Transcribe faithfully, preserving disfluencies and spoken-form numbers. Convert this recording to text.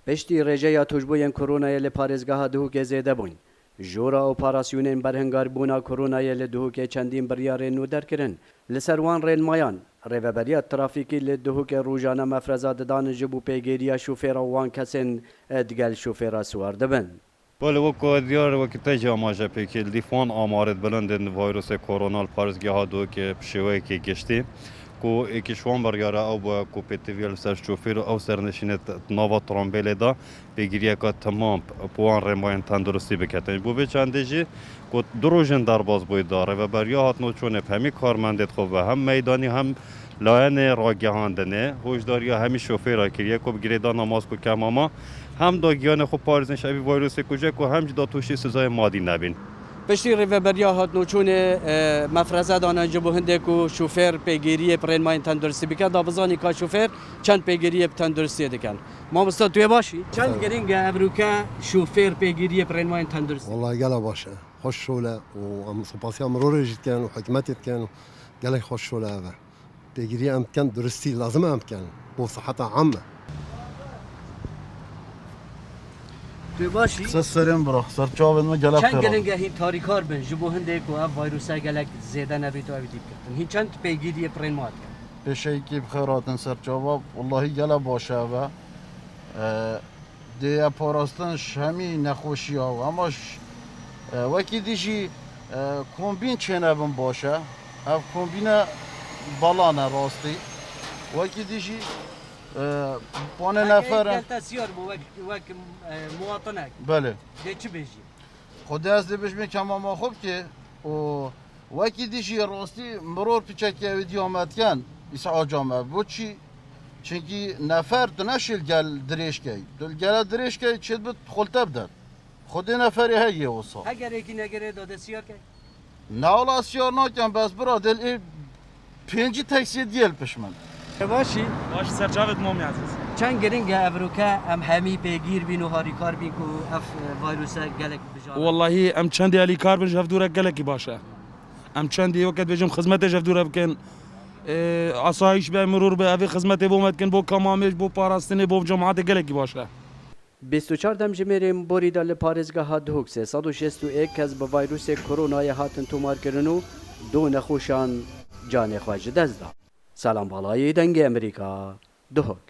Piştî rêjeya tûşbûyên koronayê li parêzgeha Duhokê zêde bûn, jora operasyonên berhingarbûna koronayê li Duhokê çendîn biryarên nû derkirin. Li ser wan rênmayan, Rêveberiya Trafîkî li Duhokê rojane mefreza didan ji bo pêgiriya şofêra wan kesên digel şofêra siwar dibin. Belê, wek ku diyar, wekî te jî amaje pêkê, li dîf wan amarê bilind ên vîrusê korona li parêzgeha Duhokê bi şêweyekê giştî, ku êkî ji wan biryara ew bûye ku pêtiviya li ser şofêr û ew sernişînê di nava trombêlê de pêgiriyeke temam bi wan rênmayên tenduristî biketin. Ji bo vê çendê jî ku du roj in derbas bûye da, Rêveberiya Hatnûçûnê bi hemî karmendê xwe ve hem meydanî hem layenê ragihandinê hoşdariya hemî şofêra kiriye ku bi girêdana mask û kemama hem dagihanê xwe parêzin ji evî vîrusê ku ji ku hem jî datûşî sizayê madî nebîn. Piştî Rêveberiya Hatnûçûnê, e, mefreze dane ji bo hindê ku şofêr pêgiriyê bi rênmayên tenduristî bike, da bizanî ka şofêr çend pêgiriyê bi tenduristiyê dikin. Mamosta, tu yê baş î? Çend Sağ ol. Giring e evroke şofêr pêgiriyê bi rênmayên tenduristî? Wallahî gela baş e. Xweş şol e û em supasiya mirorê jî dikin û hikûmetê dikin û gelek xweş şol e ev e. Pêgirî em dikin, duristî lazim e em bikin. Bo siheta am e. Tu baş î? Qise serên bira, ser çavên me gelek Çend xêr giring e hîn tarîkar bin ji bo hindê ku ev vîruse gelek zêde nebît û ew dî biketin? Hîn çend pêgiriyê pirên ma dikin? Pêşeyekî bi xêr hatin ser çava. Wallahî gele baş e ev e. E, dê ye parastin ji hemî nexweşiya û hema ji, e, wekî dî jî, e, kombîn çênebin baş e. Ev kombîne bala ne rastî. Wekî dî jî, e, panê Heke nefer e. Gelta siyar bû wek, wek, e, muwatinek. Belê. Dê çi bêjî? Xwedê ez dê bêjimê kemama xwe bike û wekî dî jî rastî miror piçekî ew dî ametken îsa acame. Bo çi? Çinkî nefer tu neşê li gel dirêj key. Tu li gele dirêj key, çêdibit xolte bide. Xwedê neferê heye wisa. Heger êkî negerê dade siyar key? Ne wala siyar nakem, bes bira, dê li ê pêncî teksiyê diyê li pişt min. Baş î? Baş, ser çavêt Momî Ezîz. Çend giring e evroke em hemî pêgîr bîn û harîkar bîn ku ev, e, vîruse gelek bijare? Wellahî em çendê alîkar bin ji hevdû re gelekî baş e. Em çendê weke dibêjim xizmetê ji hevdû re bikin. E, asayîş be, miror be, evê xizmetê bo me dikin, bo kemamê, bo parastinê, bo cemaetê gelekî baş e. Bîst û çar demjimêrên borî de li parêzgeha Duhok sê sed û şêst û yek kes bi vîrusê koronayê hatin tomarkirin û du nexweşan canê xwe ji dest dan. Selam Balayî, Dengê Amerîka, Duhok.